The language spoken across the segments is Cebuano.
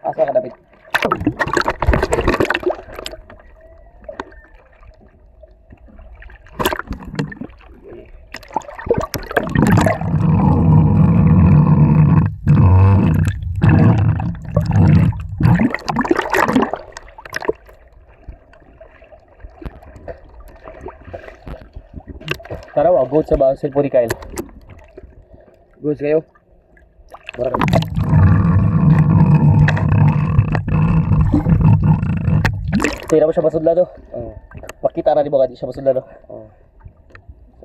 Asa ka, David? Tara, wa, good sa ba ang cellphone ni Kyle? Good kayo. Mura ka. Tira mo siya masudla do. Oh. Makita ra ni mo ka di siya masudla do. Oh.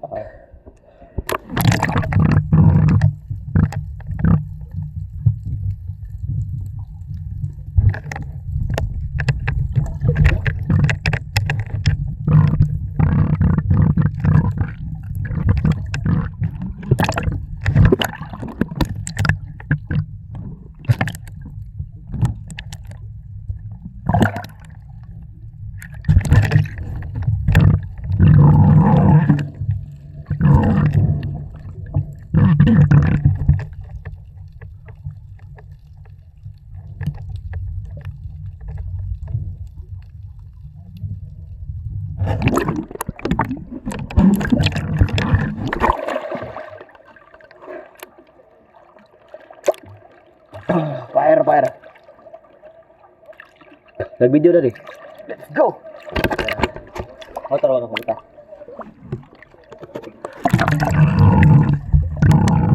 Ah. Fire, fire. Nag-video na rin. Let's go! Motor ka kumita.